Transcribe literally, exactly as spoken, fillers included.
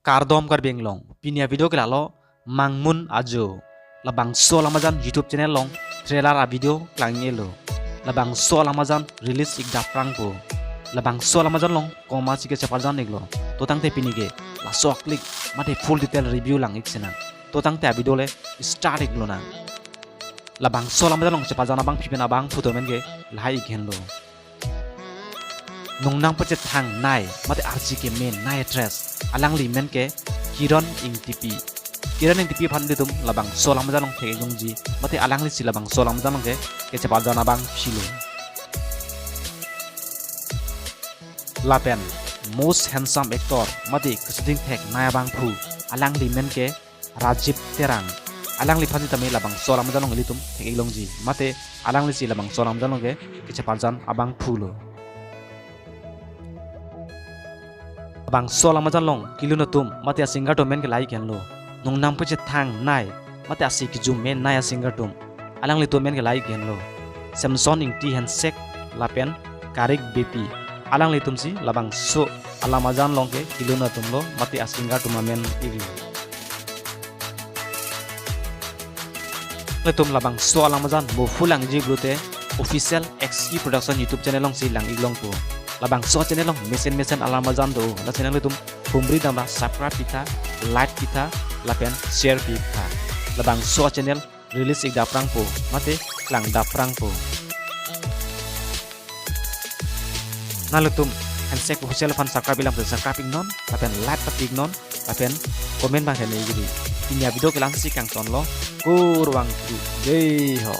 Kardom Karbi Anglong, pini a-video ke lalo Mangmun Ajo. Labangso alam ajan YouTube channel along trailer a-video klang-elo. Labangso alam ajan release ik daprangpo. Labangso alam ajan along komatsi kecheparjan iklo. To tangte pini ke laso a-clip mate full detail review lang-ik sinang. To tangte a-video le start iklonang. Labangso alam ajan along cheparjan abangpi pen abangphu atum amen ke lahai-ik henlo. Nongnang pachethang nai mate arsi kemen nai actress, alangli amen ke Kiran Engtipi. Kiran Engtipi aphan ilitum labangso alam ajan along thek-ik longji, mate alanglisi labangso alam ajan along ke kecheparjan abangpilo. Lapen most handsome actor mate kachingthek nai abangphu, alangli amen ke Rajiv Terang. Alangliphan sitame labangso alam ajan along ilitum thek-ik longji, mate alanglisi labangso alam ajan along ke kecheparjan abangphulo. Labangso alam ajan along kelun atum mate a-singer atum amen ke lahai-ik henlo. Nongnang pachethang nai mate arsi kejum men nai a-singer atum, alanglitum amen ke lahai-ik henlo. Samson Ingti Hensek lapen Karik Beypi. Alanglitumsi labangso alam ajan along ke kelun atumlo mate a-singer atum amen iklo. Ilitum labangso alam ajan mo full langji pulote official X E Production YouTube channel alongsi lang-ik longpo. Labangso channel along mesen mesen alam ajan do. Lasi nanglitum humri damra subscribe pitha, like pitha, lapen share pitha. Labangso channel release ik daprangpo mate klang daprangpo. Nanglitum Hensek Official aphan subscribe ilang pen subscribe iknon, lapen like ta pi iknon, lapen comment abang hene ikri. Pini a-video ke la-ansi kangtonlo, kurvang kri, jai ho.